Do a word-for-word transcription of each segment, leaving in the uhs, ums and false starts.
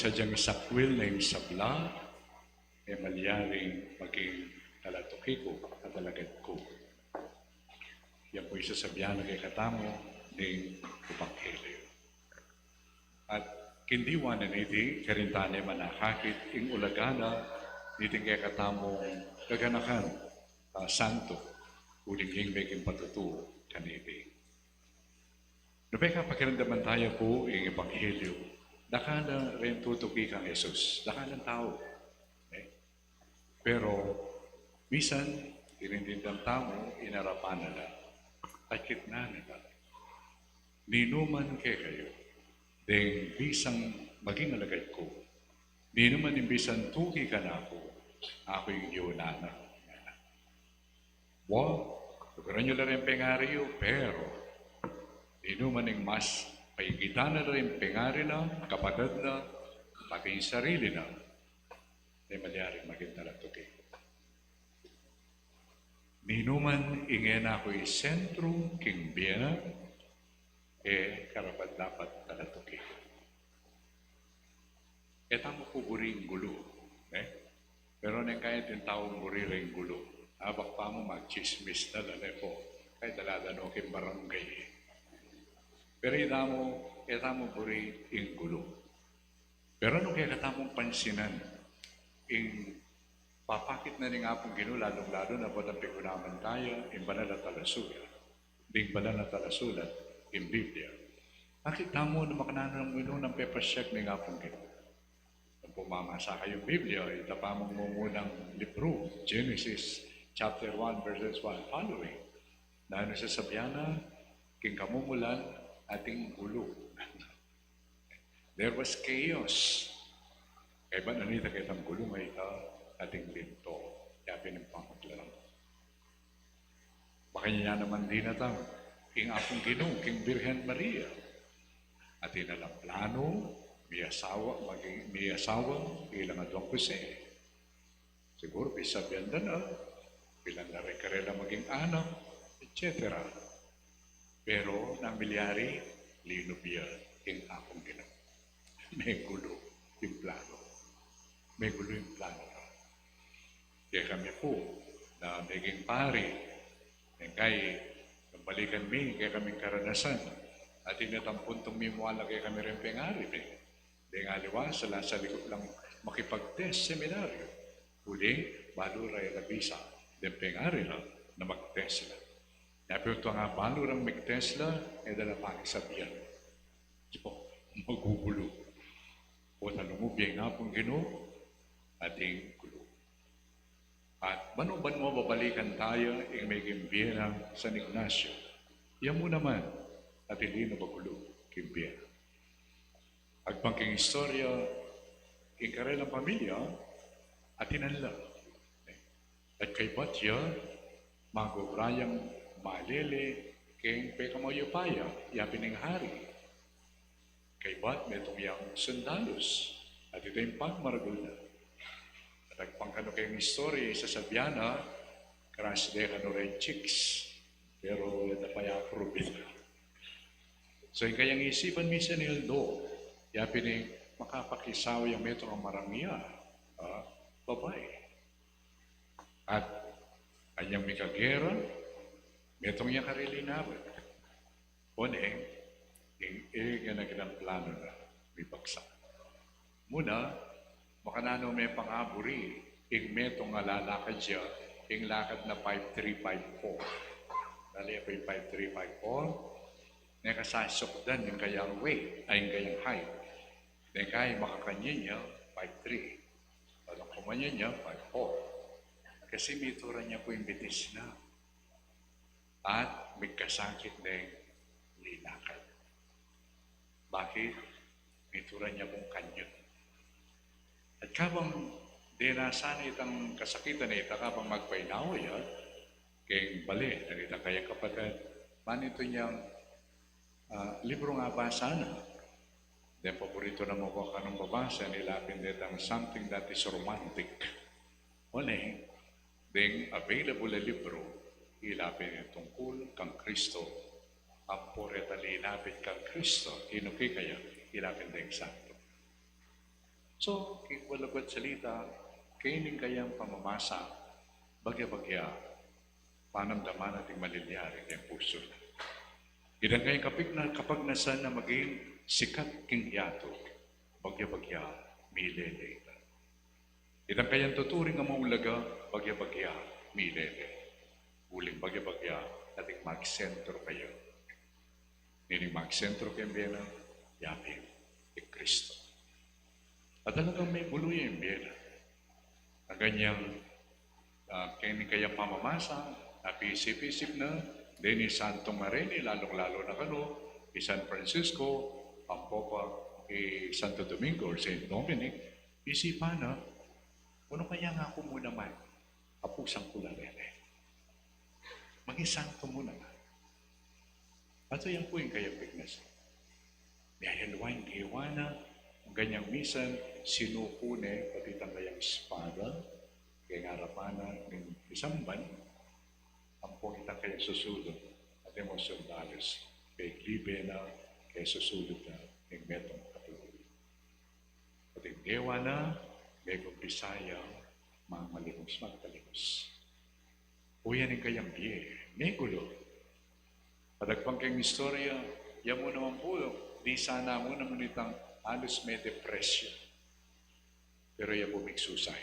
Sadyang sakwil na ing sabla, e malyaring maging talatuki ku at alagad ku. Yan pu ing sasabian na kekatamu ning ebanghelyo. At king diwa na niti, karin tane manakakit ing ulaga na niting kekatamung gaganakan, ah, santo, uling ing meging patutu kaniti. Nung pekapakiramdaman taya pu ing ebanghelyo, dakal reng tutuki kang Jesus, dakal reng tau. Eh? Pero, misan, dinindam tamu, inarapan na la, at kitnan na la. Ninuman kekayu, deng bisang maging alagad ku, ninuman ing bisang tuki kanaku, aku ing yunan na. Wa, luguran yu la ring pengari yu, pero ninuman ing mas paigitan na la ring pengari na, kapatad na, pati ing sarili na, e malyaring maging talatuki. Ninuman ing e na ku isentru king bie na, e karapat-dapat talatuki. E tamu pu buri ing gulu, eh? Pero neng kaya atin taung buri reng gulu. Abak pa mu magtsismis na la, ne pu. Kaya dala-dala no king barangay. Pero e tamu, e tamu buri ing gulu. Pero nung kekatamung pansinan ing papakit na ning Apung Ginu, lalung-lalu na bang pigunaman taya ing banal a talasulat, ding banal a talasulat, ing Biblia. Akit tamu na makananu nang Ginu nang pepasyag ning Apung Ginu. Nung pumamasa kayung Biblia, ita pa mung mumunang libru, Genesis chapter one, verses one following. Nanu ing sasabian na, king kamumulan atin gulu. There was chaos. Kaybat na nita ketang gulu, ngeni ita atin linto. Yapin ing pamaglalang. Makanyan naman dinatang ing Apung Ginu king Birhen Maria. Atin na lang plano, miyasawa, maging, miyasawa, ilang aduang Jose. Siguru, pisabian da na, pilan na rin karela maging anak, et cetera. Pero nung milyari, linub ya ing Apung Ginu. Megulu ing plano. Megulu ing plano na. Kekami pu, na meging pari, neng kaya, nung balikan mi, kekaming karanasan, atin na tang puntung mimwala kekami reng pengari mi. Deng aliwa, sala sa likut lang makipag-test seminaryo. Uling, balu ra e la bisa, deng pengari la, na mag-test la. Yapin tuang balu rang mag-test la, e da la pakisabian. So, magugulu. O talungub ya ing Apung Ginu, atin gulu. At banwa-banwa babalikan taya ing meging bie nang San Ignacio. Ya mu naman, atin linub a gulu king bie na. Agpang king istorya, ing karelang pamilya, atinan la. At kaybat ya, magobra yang malele, keng pekamayupaya, yapin ing hari. Kaybat metung yang sundalus, at ita ing pagmaragul na. At agpang kanu keng istorya, isasabian na, crush de kanu reng chicks, pero e da pa ya-approve ita. So, ing kayang isipan minsan, although, yapin ing makapakisawa yang metung a marangya, ah, babai. At anyang mikagera, metung yang karili na ba? Oneng, ing e na kekang plano na mibagsak. Muna, makananu me pangaburi ing metung a lalakad ya, ing lakad na five three, five four. Nanu ya pa ing five three, five four? Neka sasukdan ing kayang weight, ay, ing kayang height. Neka, makakanyan ya, five three. Pag kumanyan ya, five four. Kasi mituran ya pu ing bitis na. At migkasakit deng linakad. Bakit? Mituran ya pung kanyut. At kabang dinasan na itang kasakitan a ita, kabang magpainawa ya keng bale na nitang kayang kapatad, manitu niyang, ah, libru nang basa na. Deng paboritu na mu kanung babasa, ilapin detang something that is romantic. Oneng, deng available a libru, ilapin deng tungkul kang Kristo. Ampo reta linapit kang Kristo, inu kekaya, ilapin deng santo. So, king walagut salita, keni kayang pamamasa, bagya-bagya, panamdaman na ing malilyari king pusu na. Itang kayang kapigna-, kapagnasan na maging sikat king yatu, bagya-bagya, milele ita. Itang kayang tuturing a maulaga, bagya-bagya, milele. Uling bagya-bagya, ating magsentro kaya. Ngening magsentro keng bie na, yapin i Kristo. At talagang mebulu ya ing bie na. Ang kanyang, ah, keni kayang pamamasa, napisip-isip na, deni Santo Maria, lalung-lalu na kanu, i San Francisco, ampo pa, i Santo Domingo or Saint Dominic, isipan na, nanu kaya nga ku mu naman, apusan ku la reni. Maging santo mu naman. At yan pu ing kayang pignasan. Miyayaliwa ing gewa na, ang kanyang misan, sinuku ne, pati itang kayang espada, keng arapan na ning isamban, ampo itang kayang susulud, at ing mga sundalus, keng libe na, keng susulud na, ning metung a tulu. Pati ing gewa na, megumpisa yang mamalimus, magtalimus. O yan ing kayang bie, mebulu. Padagpang keng istorya, ya mu naman pu, di sana mu naman itang halus medepresya. Pero ya pu migsusay.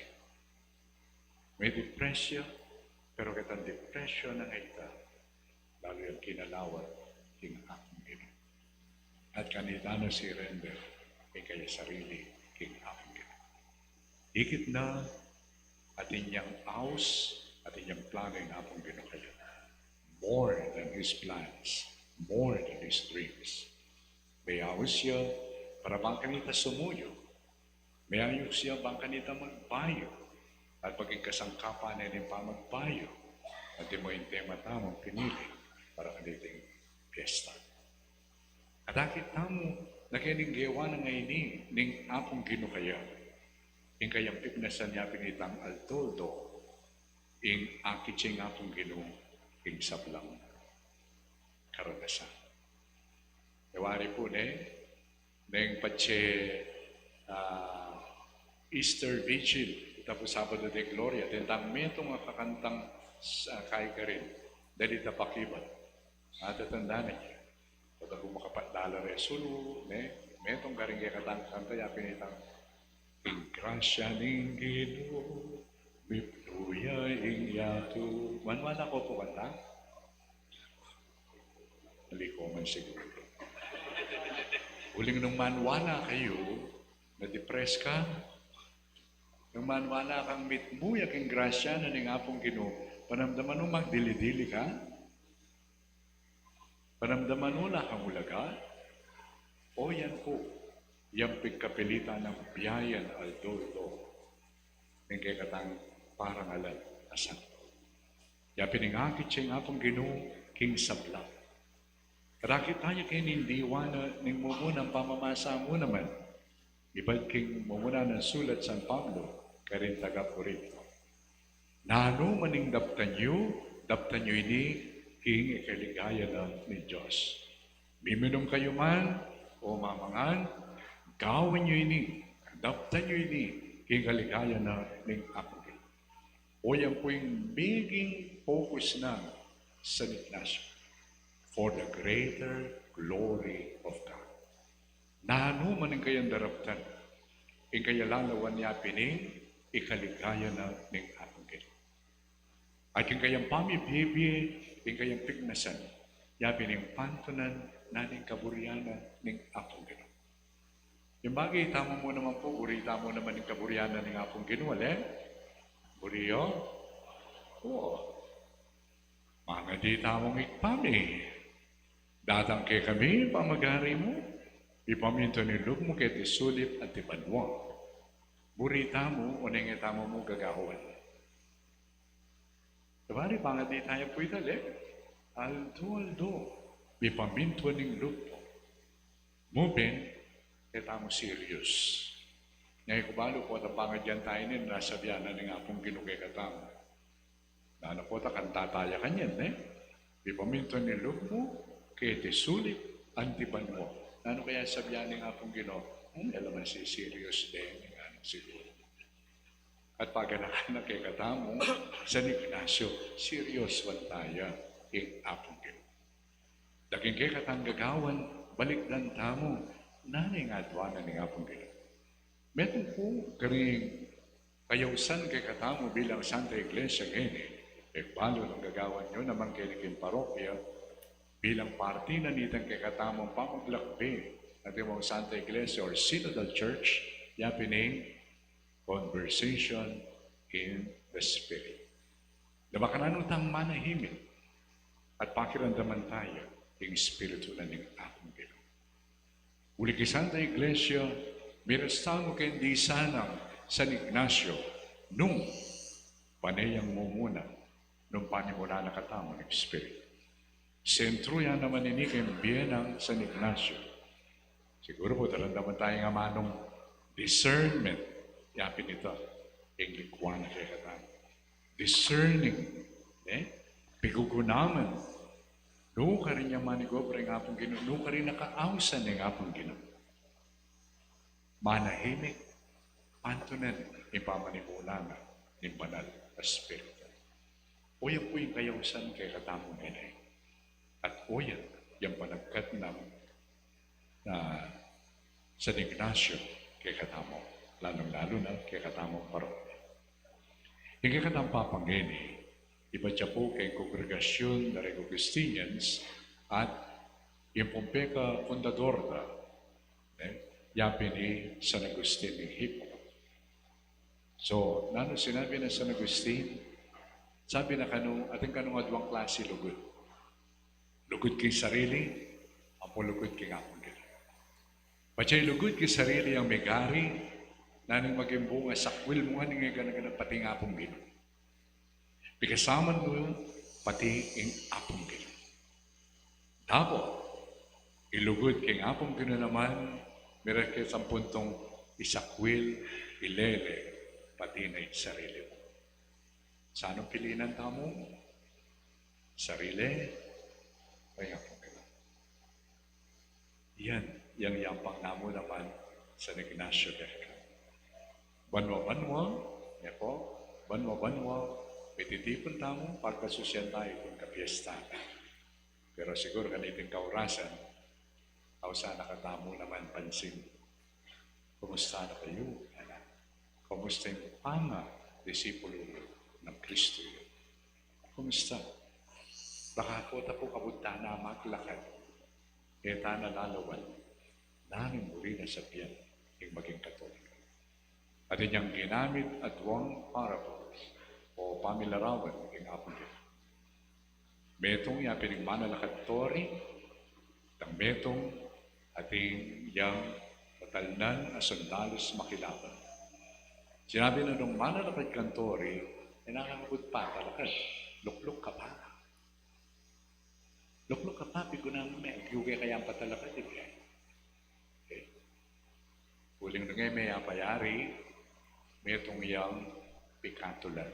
Medepresya, pero ketang depresya na nga ita, lalu yang kinalawat king Apung Ginu. At kanita na surrender ing kayang sarili king Apung Ginu. Dikit na, atin yang aus, atin yang plano ing Apung Ginu kaya. More than his plans, more than his dreams. Meyaus ya, para bang kanita sumuyu. Meyaus ya bang kanita magbayu. At maging kasangkapan na ning pamagbayu. At imo ing tema tamung pinili para kaniting piyesta. At akit tamu, na keni ing gewa na ngeni ning Apung Ginu kaya. Ing kayang pignasan ya pin itang aldo-aldo, ing akit ya ing Apung Ginu, ing sablang karanasan. Yawari pu ne, neng patse, ah, Easter Vigil, ita pu Sabado de Gloria, atin tang metung a kakantang, ah, kayari, dali ta pakibat. Atatandanan ye. Pagka ku makapat dala re sulu, ne, metung karing kekatang kanta, ya pin itang, ing grasya ning Ginu, miblu ya ing yatu. Maniwala ko pu kanta? Mali ko man siguru. Uling nung maniwala kayu, na-depress ka, nung maniwala kang mitmu ya king grasya na ning Apung Ginu, panamdaman mu magdili-dili ka? Panamdaman mu la kang ulaga? O yan pu, yang pigkapilitan nang biayan aldo-aldo ning kekatang parangalan a santo. Ya pin ing akit ya ing Apung Ginu king sablang. Rakit tamu keni ing diwa na ning mumunang pamamasa mu naman. Ibat king mumuna nang sulat San Pablo karing taga-Corinto. Nanu man ing daptan yu, daptan yu ini king ikaligaya na ning Dios. Miminum kayu man o mamangan, gawan yu ini, daptan yu ini king ikaligaya na ning Apung Ginu. O yan pu ing maging focus nang San Ignacio, for the greater glory of God. Nanu man ing kayang daraptan, ing kayang lalawan ya pin ing ikaligaya na ning Apung Ginu. At ing kayang pamibie-bie, ing kayang pignasan, ya pin ing pantunan na ning kaburian na ning Apung Ginu. Ing bagay tamu mu naman pu, buri tamu naman ing kaburian na ning Apung Ginu, ale? Buri yu? O. Mangadi tamung Ibpa mi, datang kekami ing pamagari mu, mipamintuan ing lub mu keti sulip anti banua. Buri tamu, oneng e tamu mu gagawan. Sabari, mangadi tamu pu ita, ale? Aldo-aldo, mipamintuan ing lub mu. Mu pin, e tamu serious. Nya, e ku balu pu, at pangadian tamu ini, nanu ing sasabian na ning Apung Ginu kekatamu. Nanu pu, ta kanta taya kanyan, e? Mipamintuan ing lub mu keti sulip anti banua. Nanu kaya sasabian ning Apung Ginu? Hmm, e la man si serious de, ngana. Siguro. At paganakan na kekatamu, San Ignacio, seryosuan taya ing Apung Ginu. Daging kekatang gagawan, balikdan tamu, nanu ing adwan na ning Apung Ginu. Metung pu karing kayausan kekatamu bilang Santa Iglesia ngeni, e balu nung gagawan yu naman keni king parokya, bilang parti na niting kekatamung pamaglakbe, atin mung Santa Iglesia or Synodal Church, ya pin ing conversation in the Spirit. Na makananu tang manahimik at pakiramdaman taya ing Espiritu na ning Apung Ginu. Uli king Santa Iglesia, miras tamu keng disan nang San Ignacio, nung pane yang mumuna, nung panimulan na katamu ning Espiritu. Sentru ya naman ini keng bie nang San Ignacio. Siguru pu, daramdaman taya ing amanung discernment, ya pin ita, ing likwan na kekatamu. Discerning, e? Pigugunaman. Nu karin yang manigobra ing Apung Ginu, nu karin yang kaausan ning Apung Ginu. Manahimik, pantunan ing pamanimula na ning Banal a Espiritu. Oyan pu ing kayausan kekatamu ngeni. At oyan yang panagkat nang, ah, San Ignacio kekatamu, lalung-lalu na kekatamu parokya. Ing kekatang Papa ngeni, ibat ya pu keng kongregasyun da ring Augustinians at ing pumeka fundador da, e, ya pin i San Agustin ning Hipona. So, nanu sinabi nang San Agustin? Sabi na kanu, atin kanung adwang klasi lugud. Lugud king sarili, ampo lugud king Apung Ginu. Patse lugud king sarili yang migari, nanu ing maging bunga, sakwil mu ngan ing gana-gana pati ing Apung Ginu. Pikasaman mu pati ing Apung Ginu. Dapot, ilugud king Apung Ginu naman, miras ke sampung tang isakwil, ilele, pati na ing sarili mu. Sanung pilinan tamu? Sarili o ing Apung Ginu? Yan, yang yampang namu naman San Ignacio keka. Banwa-banwa, ya pu, banwa-banwa, mititipun tamu, pagkasusyan tamu iting kapiesta. Pero siguru kaniting kaurasan, ausan na katamu naman pansin. Kumusta na kayu? Ana, kumusta ing pangadisipulu nang Kristu yu? Kumusta? Baka pu ta pu kabud ta na maglakad, e ta na lalawan, nanu ing buri nang sabian ing maging Katoliko. Atin yang ginamit adwang parables o pamilarawan ing Apung Ginu. Metung ya pin ing manalakad tori, dang metung atin yang tatalnan a sundalus makilaban. Sinabi na nung manalakad kang tori, e na ka kabud patalakad, lukluk ka pa. Lukluk ka pa, piguna mu me, agyu ke kayang patalakad, e. Okay. Uling nung e me apayari, metung yang pikatulan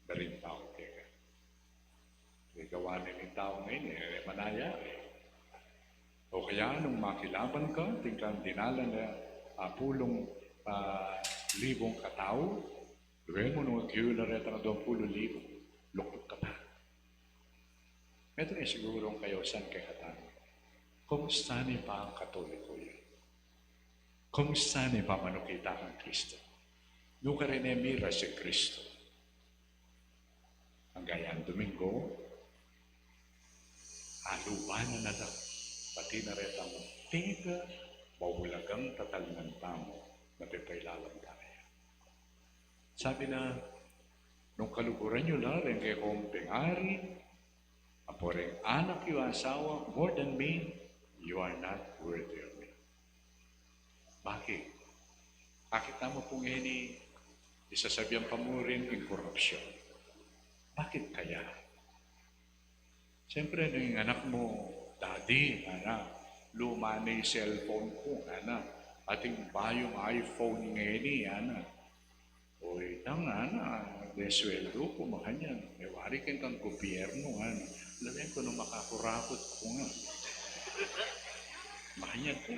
da ring tau keka. Kaya gawa na ning tau ngeni, e, manaya, e. O kaya nung makilaban ka, atin kang dinalan a, a, pulung, a, libung katau, luwe mu nung agyu la retang aduang pulu libu, lukluk ka pa. Metung ya sigurung kayausan kekatamu. Kumusta ne ing pakakatoliko yu? Kumusta ne ing pamanukit kang Kristu? Nu ka reng miras king Kristu? Anggang yang Domingo, aluban na la pati na retang teka maulagang tatalnan tamu, mapepailalam taya. Sabi na, nung kaluguran yu la reng kekong pengari, ampo reng anak yu, asawa, more than me, you are not worthy of me. Bakit? Akit tamu pu ngeni, isasabian pa mu rin ing korupsyon. Bakit kaya? Siyempre, nung ing anak mu, "Daddy," ngana, "luma ne ing cellphone ku," ngana, "atin bayung iPhone ngeni," ngana. "O itang," ngana, "desweldo ku makanyan, e wari keng kang gobyerno," ngana. "Lawen ku nung makakurakot ku nga." Makanyan ku.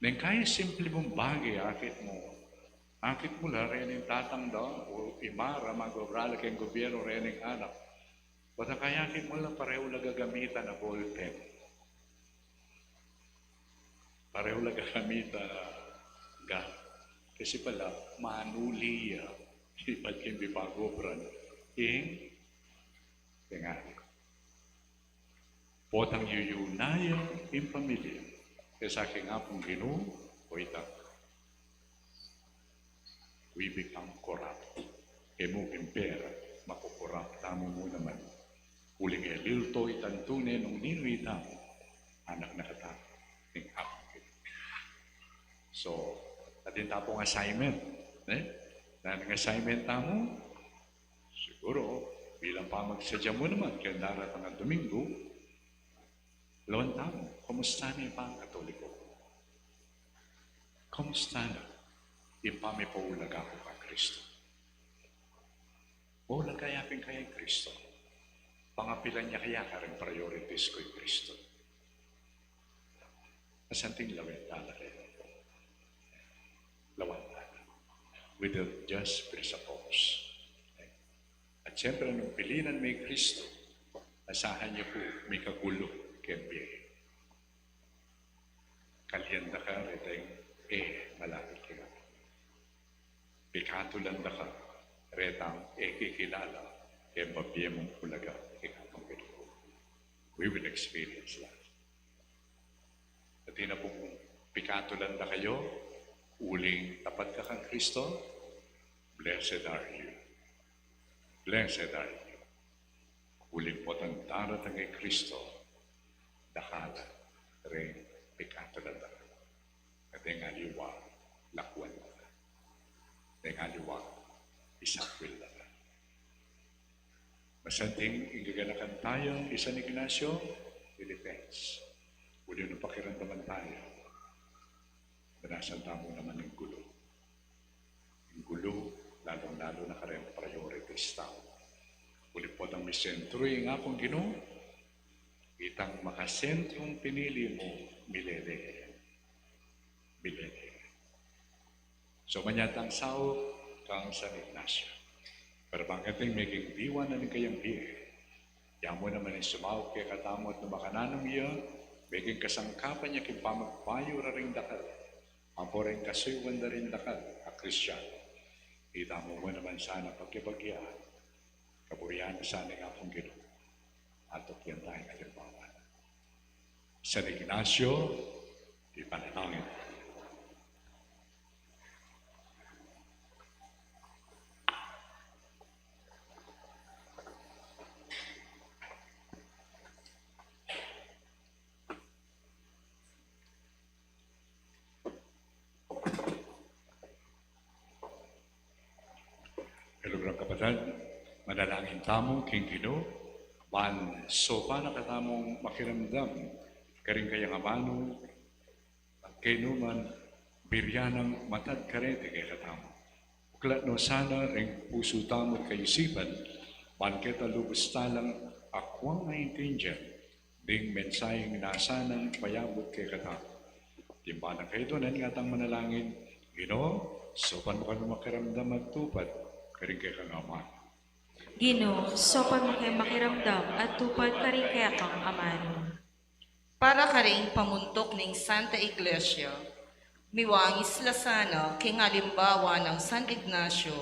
Neng kaya simple mung bage, akit mu. Akit mu la reng tatang da o ima ra, mag-obra la keng gobyerno, reng anak. Basta kaya akit mu la, parehu la gagamitan a ballpen. Parehu la gagamitan a ga. Kasi pala, manuli ya. Ibat king pipag-obran ing, ing anak. Potang yuyuna ya ing pamilya kesa king Apung Ginu, o ita, we become corrupt. E mu king pera, maku-corrupt tamu mu naman. Uling e lilto itang tune nung ninu itamu, anak na katamu ning Apung Ginu. So, atin ta pung assignment, ne? Nanu ing assignment tamu? Siguru, bilang pamagsadya mu naman keng daratang a Domingo, lawan tamu, kumusta na ing pangatoliko? Kumusta na ing pamipaulaga ku kang Kristo? Maulaga ya pin kaya i Kristo? Pangapilan ya kaya karing priorities ku i Kristo? Masanting lawen tana kaya. Lawan tana. With the just presuppose. At siyempre, nung pilinan me i Kristo, asahan ye pu, mika gulu keng bie. Kalian da ka retang e malapit keka. Pikatulan da ka retang e kikilala keng mabie mung ulaga keka. We will experience that. At ina pung pikatulan da kayu, uling tapat ka kang Kristo, blessed are you. Blessed are you. Uling potang daratang i Kristo, dakal la reng pikatulan da ka. At deng aliwa, lakuan da ka. Deng aliwa, isakwil da ka. Masanting ing gaganakan tayang i San Ignacio, it depends. Uli nung pakiramdaman tamu, danasan tamu naman ing gulu. Ing gulu, lalung-lalu na kareng priorities tamu. Uli potang misentru ing Apung Ginu, itang makasentrung pinili mu, milele. Milele. So, manyatang saup kang San Ignacio. Pero bang kating meging diwa na ning kayang bie, ya mu naman ing sumaup kekatamu at nung makananu ya, meging kasangkapan ya king pamagbayu da ring dakal, ampo ring kasuyuan da ring dakal a Kristiano. Itamu mu naman sana pagkibagyan, kaburian na sana ing Apung Ginu. At tukyan taya ing alimbawa na San Ignacio, ipanalangin. Kaluguran kapatad, manalangin tamu king Ginu, ban saupan na katamung makiramdam karing kayang amanu, kaynu man, burian nang matad kareti kekatamu. Uklat no sana ring pusu tamu at kaisipan, ban keta lubus talang akwang aintindian ding mensaheng nasa nang payabut kekatamu. Timbangan kaytu ngan ngatang manalangin, Ginu, saupan mu kaming makiramdam at tupat karing kekang amanu. Ginu, saupan mu kaming makiramdam at tupat karing kekang amanu. Para karing pamuntuk ning Santa Iglesia, miwangis la sana king alimbawa nang San Ignacio,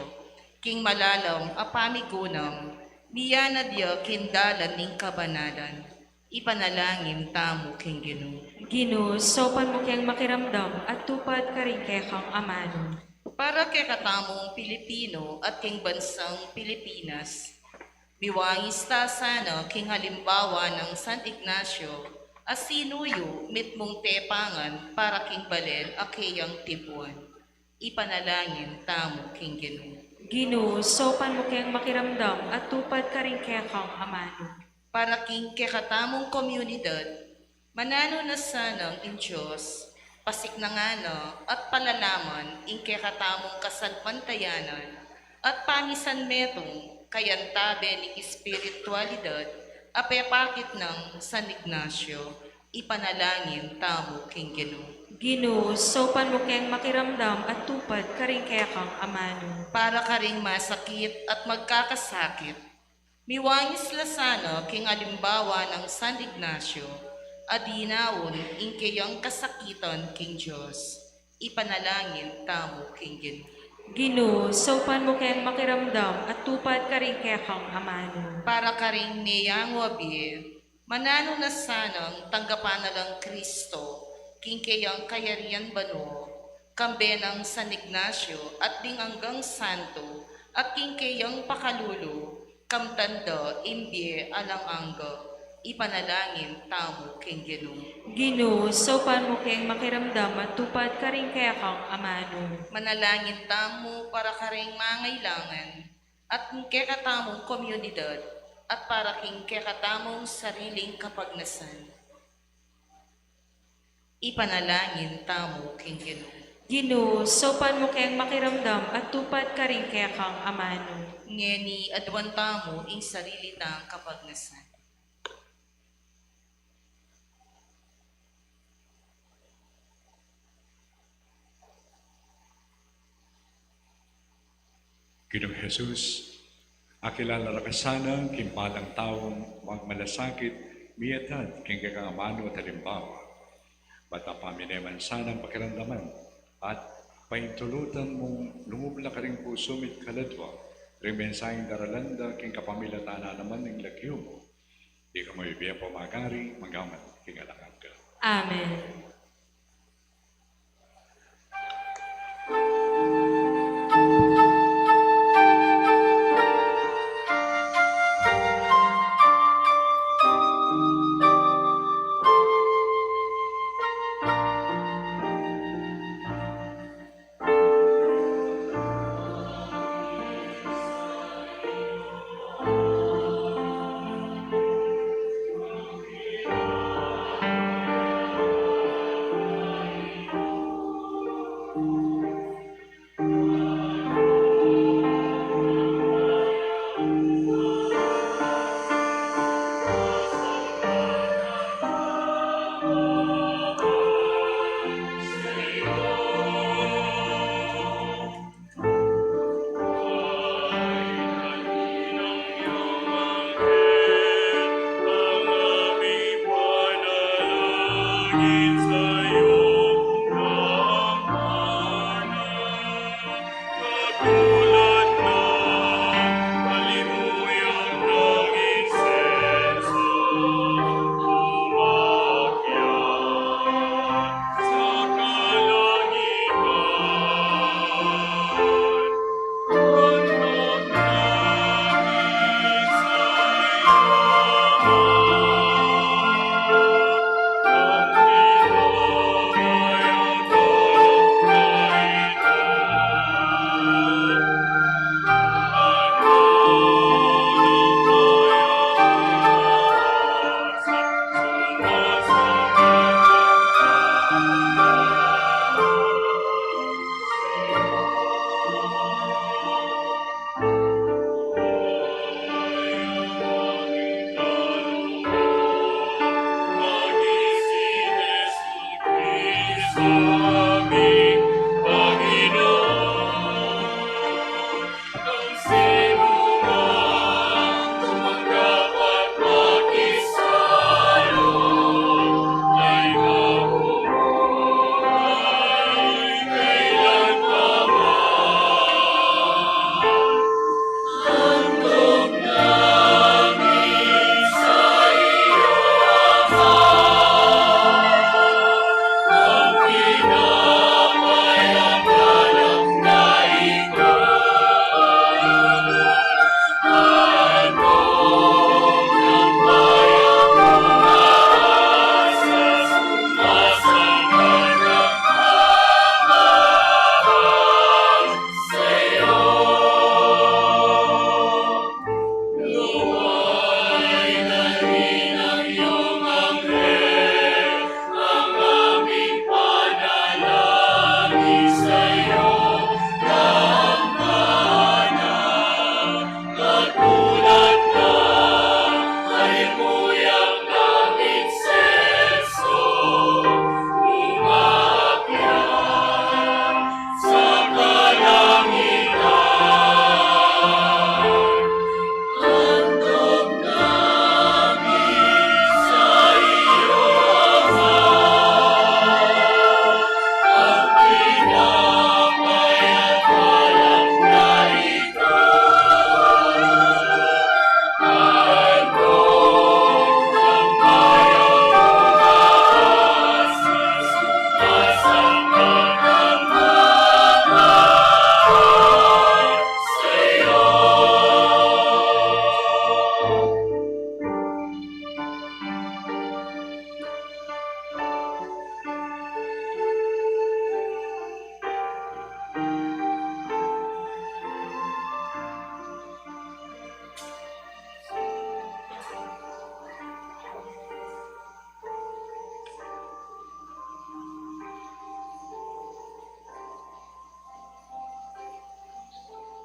king malalam a pamigunam, miyanad ya king dalan ning kabanalan. Ipanalangin tamu king Ginu. Ginu, saupan mu kaming makiramdam at tupat karing kekang amanu. Para kekatamung Pilipino at king bansang Pilipinas, miwangis ta sana king alimbawa nang San Ignacio, a sinuyu mitmung tepangan para king balen a keyang tipuan. Ipanalangin tamu king Ginu. Ginu, saupan mu kaming makiramdam at tupat karing kekang amanu. Para king kekatamung komunidad, mananu na sanang ing Dios pasiknangan na at palalaman ing kekatamung kasalpantayanan at pamisanmetung kayantabe ning espiritualidad a pepakit nang San Ignacio. Ipanalangin tamu king Ginu. Ginu, saupan mu keng makiramdam at tupad karing kekang amanu. Para karing masakit at magkakasakit, miwangis la sana king alimbawa nang San Ignacio, a dinaun ing keyang kasakitan king Dios. Ipanalangin tamu king Ginu. Ginu, saupan mu keng makiramdam at tupad karing kekang amanu. Para karing meyangu a bie, mananu na sanang tanggapan na lang Kristo king keyang kayarian banua, kambe nang San Ignacio at ding anggang santo, at king keyang pakalulu, kamtan da ing bie alang angga. Ipanalangin tamu king Ginu. Ginu, saupan mu keng makiramdam at tupad karing kekang amanu. Manalangin tamu para karing mangailangan at king kekatamung komunidad at para king kekatamung sariling kapagnasan. Ipanalangin tamu king Ginu. Ginu, saupan mu keng makiramdam at tupad karing kekang amanu. Ngeni aduan tamu ing sarili tang kapagnasan. Ginung Jesus, akilala ra ka sana king balang taung magmalasakit, miatad king kekang amanu at alimbawa. Bat pamine man sanang pakiramdaman at paintulutan mung lungub la karing pusu mi't kaladwa ring mensaheng daralan da king kapamilatan na naman ning lagyu mu. Ika mu ibie pamagari, mangga man king alang angga. Amen.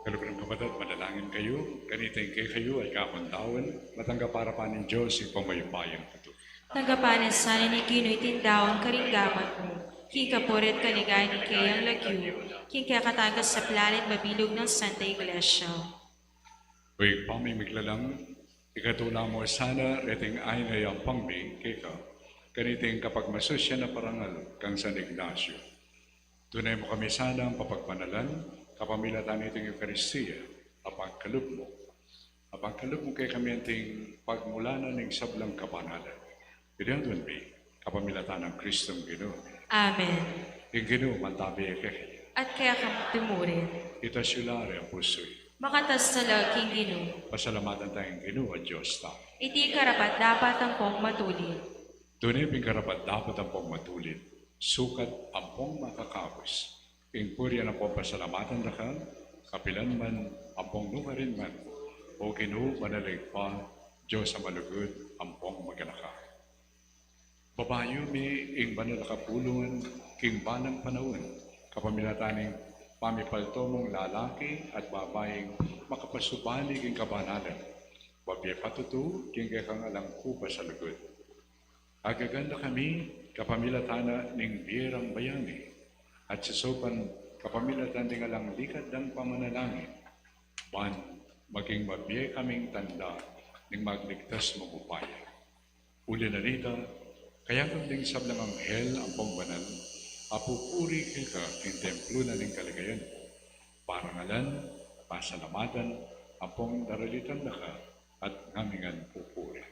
Kaluguran kung kapatad, manalangin kayu, kanita ing kekayu at kakundawan, matanggap para pa ning Dios ing pamayupayang tutu. Tanggapan na sana ning Ginu iting daun karing gamat mu, king kapurian at kaligayan ning kayang lagyu, king kekatang kasaplalan at mabilug nang Santa Iglesia. O Ibpa ming Maligaya, ikatula mu sana reting ain a yampang mi keka, kaniting kapagmasusyan a parangal kang San Ignacio. Tune mu kami sanang papagbanalan kapamilatan niting Eukaristia a pangkalub mu. A pangkalub mu kekami anting pagmulanan ning sablang kabanalan. Iti aduan mi kapamilatan nang Kristong Ginu. Amen. Ing Ginu mantabi kekayu. At keka mu murin. Itas yu la ring pusu yu. Makatas na la king Ginu. Pasalamatan taya ing Ginu a Dios tamu. Iti karapat-dapat ampong matulid. Tune pin karapat-dapat ampong matulid, sukat ampong makakabus, ing purian ampong pasalamatan da ka, kapilan man ampong nukarin man, O Ginu, banal a Ibpa, Dios a malugud ampong maganaka. Babayu mi ing banal a kapulungan king balang panaun, kapamilatan ning pamipalto mung lalaki at babaing makapasubali king kabanalan, mabie pa tutu king kekang alang kubas a lugud. Agagan da kami kapamilatan na ning bie rang bayani, at sisaupan kapamilatan ding alang likad dang pamanalangin, ban maging mabie kaming tanda ning magligtas mung upaya. Uli na nita, kayabe ding sablang anghel ampong banal a pupuri keka king templo na ning kaligayan mu, parangalan, pasalamatan, ampong daralitan da ka at ngamingan pupuri.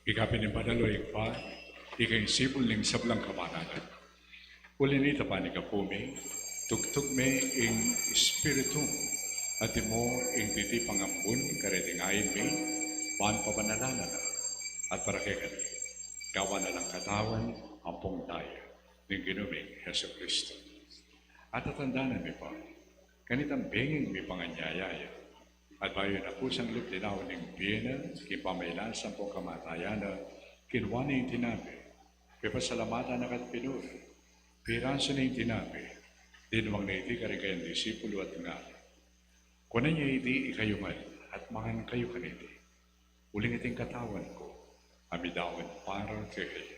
Ika pin ing banal, o Ibpa, ika ing sibul ning sablang kabanalan. Uli na nita, panyawad mi, tugtug me ing Espiritu mu, at antimo ing titipang ambun kareting ain mi, ban pabanalan na la, at para kekami, gawan na lang katawan ampong daya ning Ginu ming Jesucristo. At tatandanan mi pa, kanitang benging mipanganyaya ya, at bayu na pu sang lub dinaun ning bie na king pamailas ampong kamatayan na, kinua ne ing tinape, pepasalamatan na ka't pinuri, pirasu ne ing tinape, dinwang ne iti karing kayang disipulu at ngana: Kunan ye iti ikayu ngan, at mangan kayu kaniti. Uling iti ing katawan ku, a midaun para kekayu.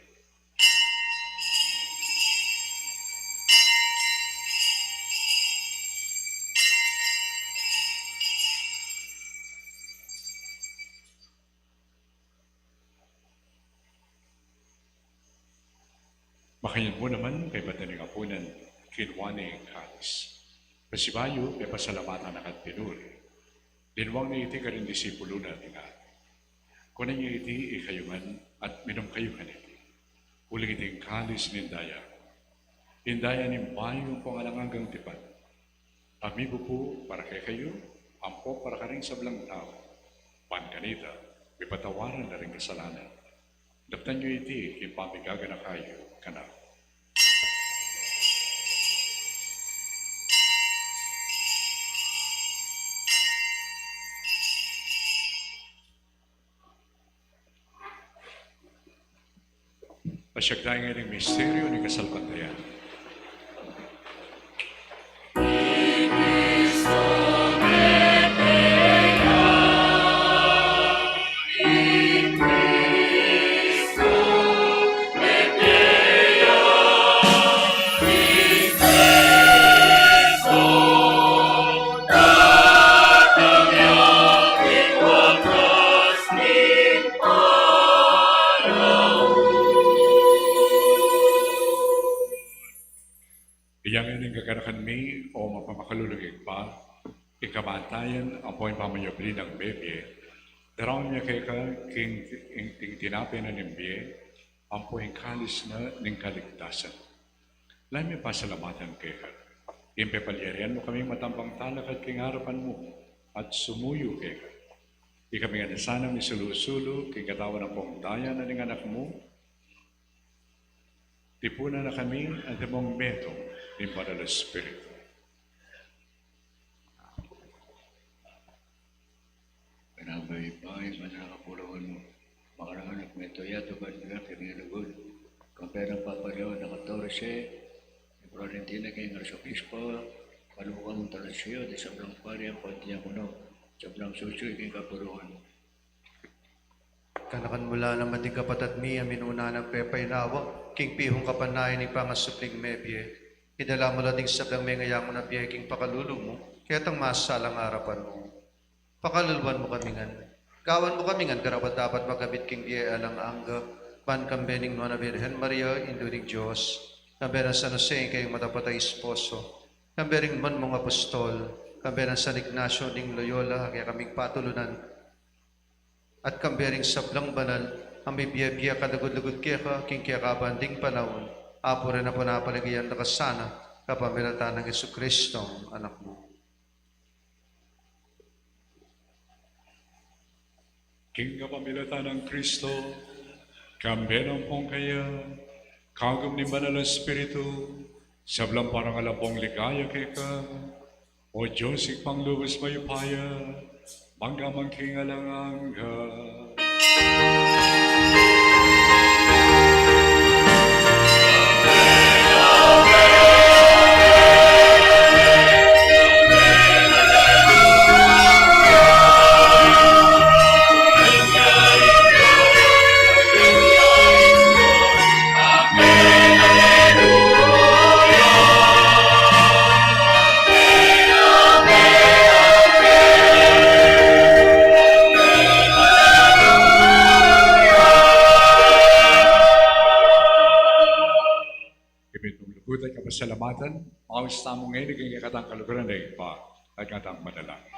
Makanyan mu naman, kaybat na ning apunan, kinua ne ing kalis. Pasibayu, pepasalamatan na ka't pinuri, dinwang ne iti karing disipulu na at ngana: Kunan ye iti ikayu ngan, at minum kayu kaniti. Uling iti ing kalis ning daya ku, ing daya ning bayu ampong alang anggang tipan, a mibubu para kekayu ampong para karing sablang tau, ban kanita mipatawaran la ring kasalanan. Daptan yu iti king pamigaganaka yu kanaku. Pasiag tamu ngening misteryu ning kasalpantayanan. Inya ngeni ing kaganakan mi, o mapamakalulung Ibpa, ing kamatayan ampo ing pamanyubli nang mebie, daraun mi keka king, ing, ing tinape na ning bie, ampo ing kalis na ning kaligtasan. Lalu mi pasalamatan keka, ing pepalyarian mu kaming matambang talakad king arapan mu, at sumuyu keka. Ikami ngan sana misulu-sulu king katawan ampong daya na ning Anak mu, tipunan na kami antimong metung ning Banal a Espiritu. Penambaybayan mu ing kapulungan mu, makananu nang metung ya, tuban ya king lugud, kambe nang Papa Leon a katorse, ing Florentina king Arsobispo, palukan mu talaga siya, ding sablang pari ampong diakono, sablang susuyu king kapulungan mu. Ganakan mu la naman ding kapatad mi a minuna nang pepainawa king pihung kapanayan ning pangasubling mebie. Idala mu la ding sablang mengayangu na bie king pakalulu mu, ketang masalang arapan mu. Pakaluluan mu kami ngan. Gawan mu kami ngan karapat-dapat magkamit king bie alang angga, ban kambe ning Nuan a Birhen Maria, Indu ning Dios, kambe nang San Jose, ing kayang matapat a esposo, kambe ring banal mung apostol, kambe nang San Ignacio ning Loyola, a kekaming patulunan, at kambe ring sablang banal a mibie-bie a kalugud-lugud keka king kekaban ding panaun, apurian ampong panampaligayan da ka sana, kapamilatan nang Jesucristong Anak mu. King kapamilatan nang Kristo, kambe na ampong kaya, kagum ning Banal a Espiritu, sablang parangal ampong ligaya keka, O Dios, Ibpang lubus mayupaya, mangga man king alang angga. King mitmung lugud at kapasalamatan, maus tamu ngeni king kekatang kaluguran ning Ibpa, at kekatang manalangin.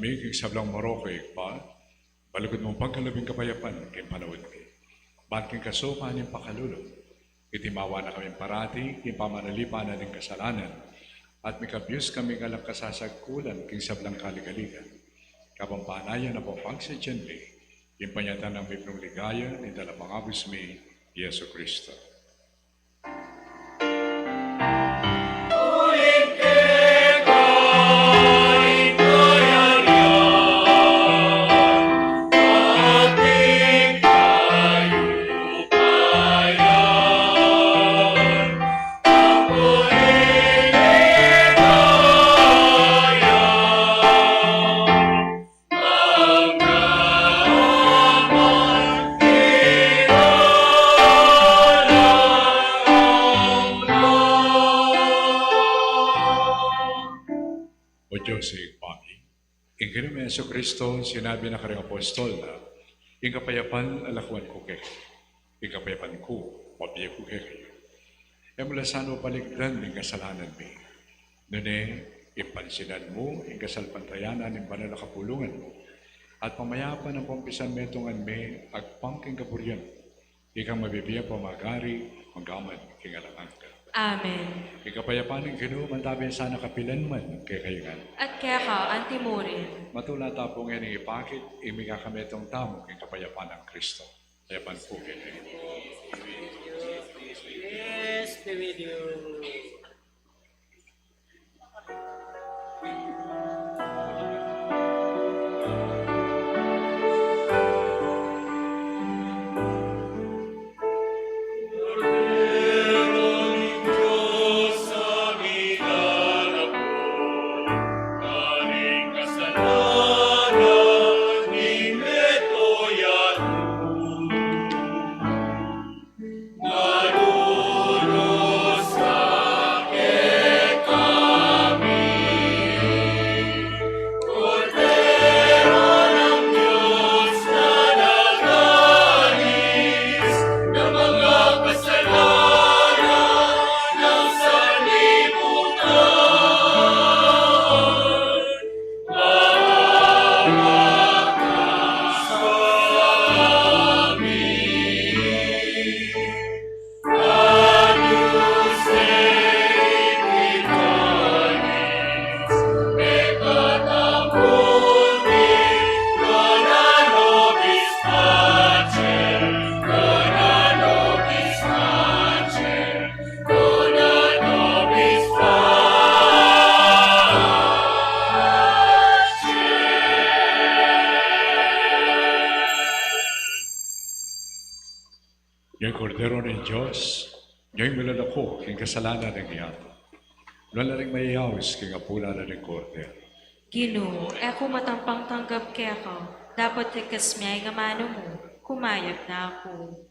King sablang marok, Ibpa, malugud mung pagkalub ing kapayapan king panaun mi, ban king kasupan ning pakalulu, itimawa na kami parati king pamanalipan na ning kasalanan, at mikabus kami king alang kasasagkulan king sablang kaligaligan, kabang panayan na pung pagsadyan mi king panyatang ning Biblung Ligaya ning Talapangabus mi, Jesucristo. O Dios, Ibpa mi, ing Ginu ming Jesucristo, sinabi na karing apostol na, "Ing kapayapan lakuan ku kekayu, ing kapayapan ku ibie ku kekayu." E mu la sana paligdan ing kasalanan mi, nune ipansinan mu ing kasalpantayanan ning banal a kapulungan mu, at pamayapan ampong pisanmetungan mi agpang king kaburian mu, ikang mabibie ampong magari, mangga man king alang angga. Amen. Ing kapayapan ning Ginu mantabe sana kapilan man kekayu ngan. At keka anti murin. Matula ta pu ngening ipakit ing mikakametung tamu king kapayapan nang Kristo. Kapayapan pu kekayu. Yes, Spirit. Ing Kordero ning Dios, ing milalaku king kasalanan ning yatu. Nuan la ring mayayaus king apulan na ning Kordero. Ginu, e ku matampang tanggap keka, dapot ikasmu ing amanu mu, kumayap na ku.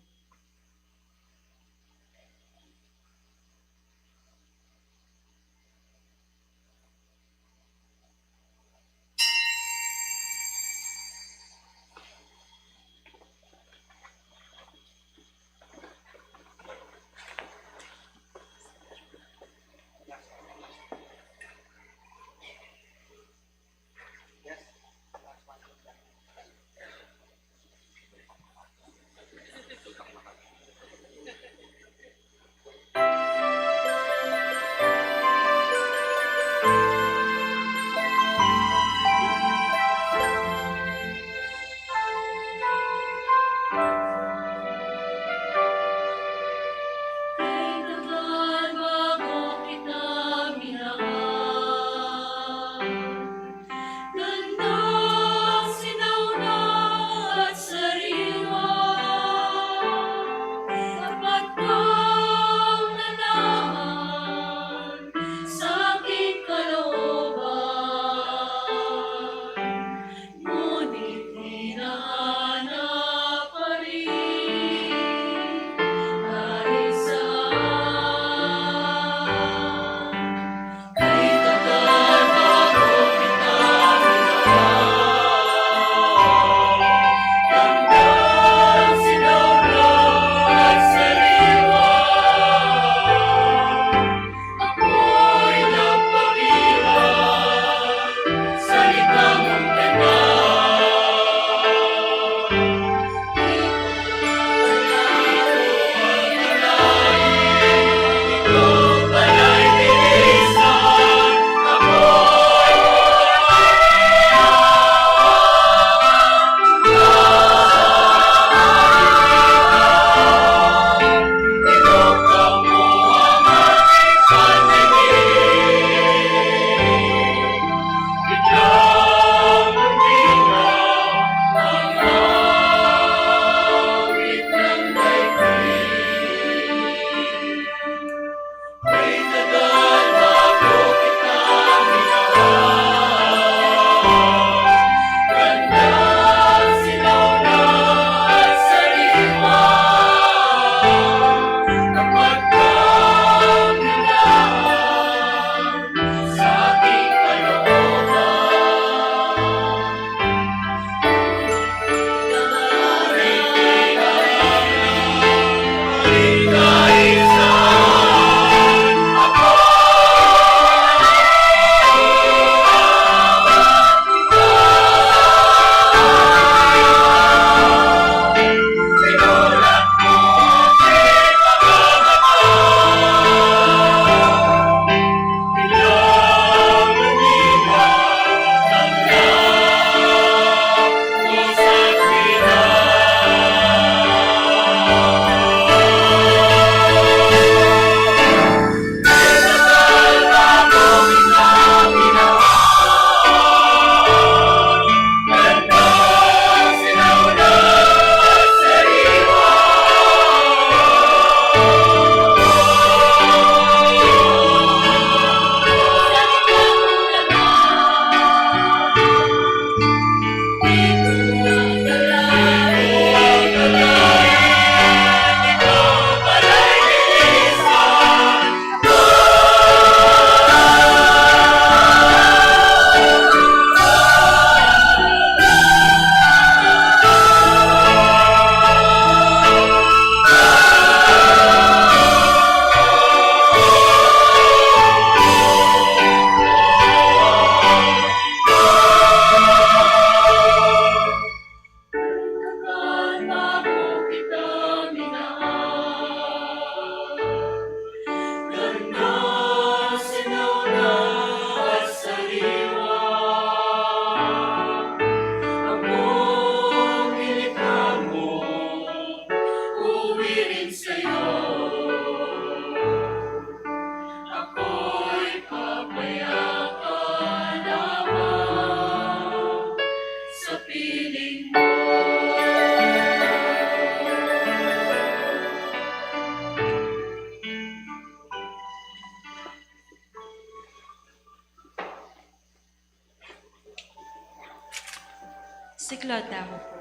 Siklaud tamu pu.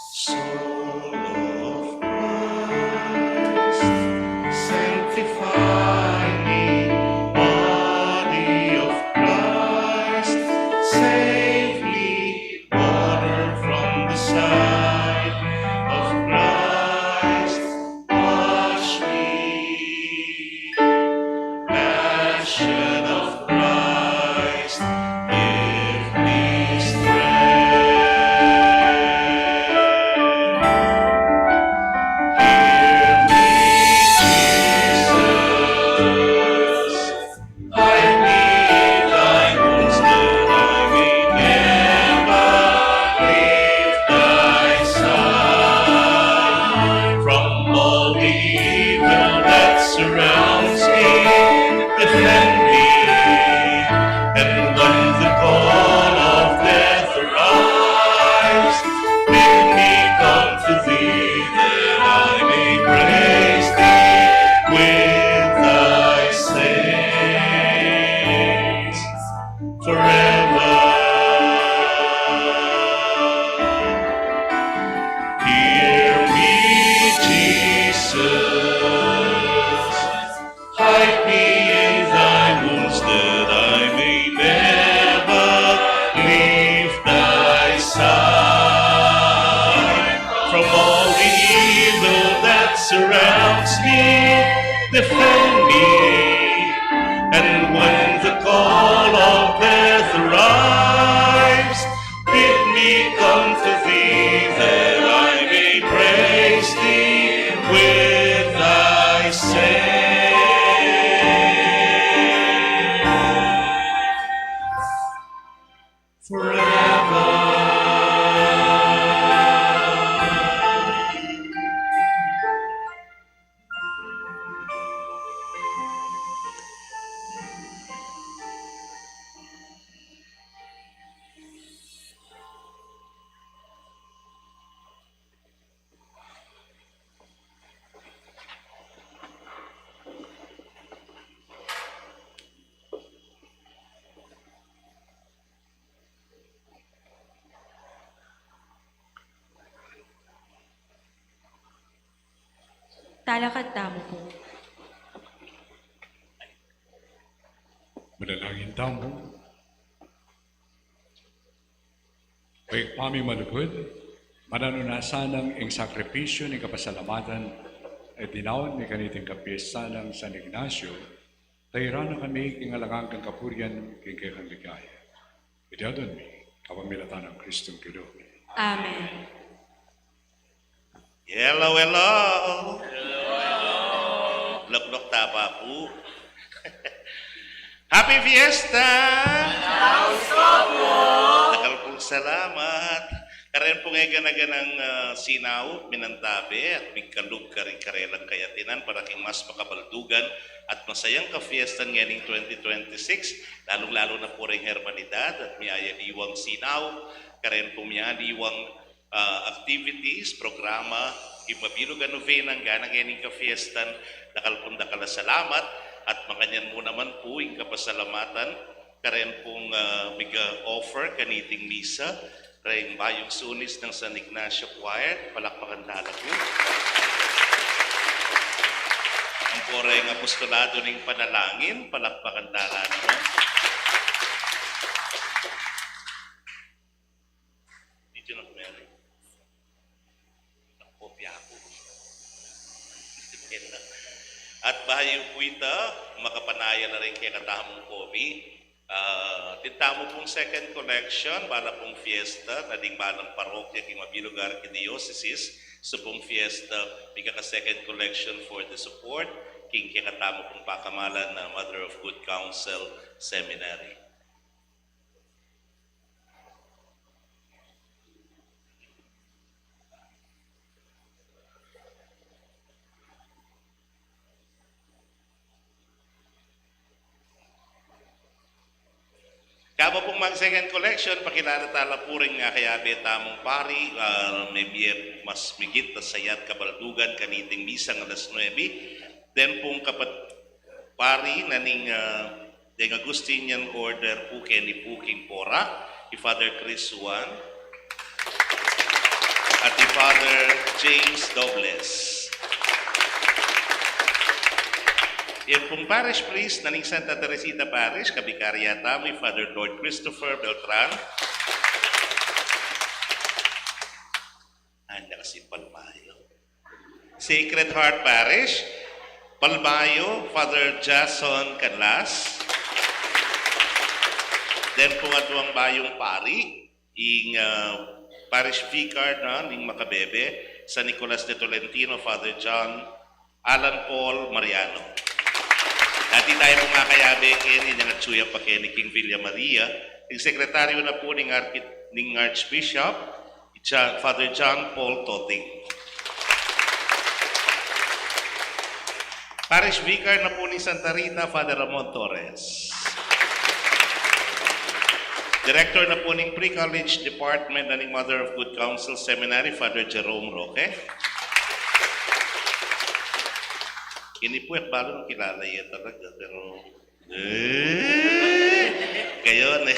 Soul of Christ, sanctify me. Body of Christ, save me. Water from the side of Christ, wash me. Passion of Christ, give me strength. Hear me, Jesus. Hide me in thy wounds that I may never leave thy side. From all the evil that surrounds me, defend me. And when the call of death arrives, bid me come to thee, that I may praise thee with thy saints forever. Hear me, Jesus. Hide me in thy wounds that I may never leave thy side. From all the evil that surrounds me, defend me. And when the call of death arrives, bid me come to thee that I may praise thee with thy saints forever. Talakad tamu pu. Manalangin tamu. O Ibpa mi malugud, mananu na sanang ing sakripisyu ning kapasalamatan a dinaun mi kaniting kapiestan nang San Ignacio, tairan na kami king alang anggang kapurian king kekang ligaya. Iti adwan mi kapamilatan nang Kristong Ginu mi. Amen. Hello, hello. Hello, hello. Lukluk ta pa pu. Happy Fiesta! Dakal pung salamat. Karin pung e gana-ganang, ah, sinaup, minantabe at migkalub karing karelang kayatinan para king mas makabaldugan at masayang kafiestan ngening twenty twenty-six, lalung-lalu na pu ring hermanidad at miyayaliwang sinaup, karin pung miyaliwang ah, activities, programa, king mabilug a nobena, ngana ngening kafiestan, dakal pung dakal a salamat, at makanyan mu naman pu ing kapasalamatan, karin pung, ah, miga-offer kaniting misa, reng bayung sunis nang San Ignacio Choir, palakpakan tala pu. Ampo reng apostolado ning panalangin, palakpakan tala naman. Legion of Mary. Kopya ku. At bayu pu ita, makapanayal na rin kekatamung komi. Ah, atin tamu pung second collection, bala pung fiesta, na ding balang parokya king mabilug a arkidiosesis, subung fiesta, mikaka-second collection for the support, king kekatamu pung pakamalan na Mother of Good Counsel Seminary. Kaba pung mag-second collection, pakilala tala pu ring akayabe tamung pari, ah, mebie mas migit a sayat kabaldugan kaniting misang alas nuebe. Den pung kapat-, pari na ning, ah, deng Augustinian Order pu keni pu king Porac, i Father Chris Juan at i Father James Dobles. Ing pung parish priest na ning Santa Teresita Parish, kabikarya tamu, i Father Lord Christopher Beltran. Anda kasi Palmayo. Sacred Heart Parish, Palmayo, Father Jason Canlas. Den pung aduang bayung pari, ing, ah, parish vicar na ning makabebe, San Nicolas de Tolentino, Father John Alan Paul Mariano. At ita pung akayabe keni, inyang atsu ya pa keni king Villa Maria, ing sekretaryu na pu ning arki-, ning Archbishop, John, Father John Paul Toting. Parish Vicar na pu ning Santa Rita, Father Ramon Torres. Director na pu ning Pre-College Department na ning Mother of Good Counsel Seminary, Father Jerome Roque. Ini pu, e ku balu nung kilala ye talaga, pero, eh, kayu ne.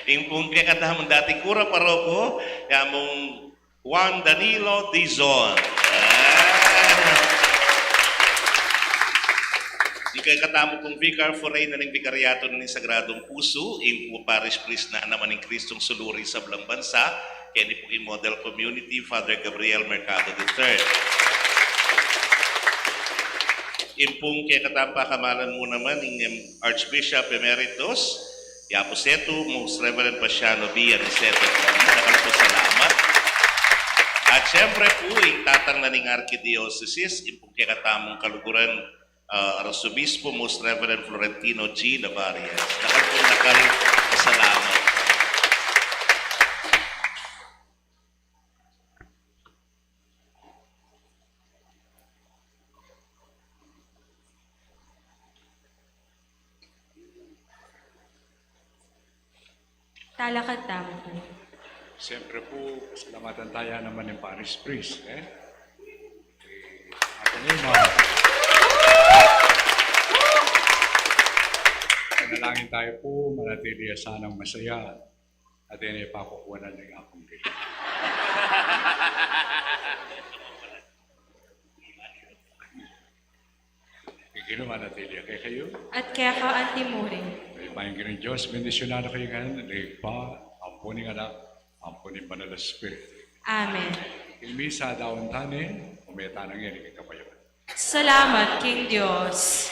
Ing pung kekatamung dating kura paroko, ya mung Juan Danilo Dizon. Ah. Ing kekatamu pung Vicar Forain na ning Bikaryatu na ning Sagradung Pusu, ing parish priest na naman ning Kristong Suluri Sablang Bansa, keni pu king model community, Father Gabriel Mercado the third. Ing pung kekatamu pakamalan mu naman, ing, em, Archbishop Emeritus, ya pu setu, Most Reverend Paciano B. Aniceto, dakal pung salamat. At siyempre pu, ing tatang na ning Arkidiosesis, ing pung kekatamung kaluguran, ah, Arsobispo, Most Reverend Florentino G. Navarias. Dakal pung dakal a salamat. Talakad tamu pu. Siyempre pu, pasalamatan taya naman ing parish priest, e? E, atin ing mga. Manalangin tayo pu, manatili ya sanang masaya. At ini pakukunan ning Apung Dios. Ing Ginu manatili ya kekayu. At keka antimurin. Ing Ibpa ning Ginung Dios, bendisyunan na kayu ngan ning Ibpa, ampo ning Anak, ampo ning Banal a Espiritu. Amen. Ing misa daun ta ne, ume tana ngeni king kabayuan. Salamat king Dios.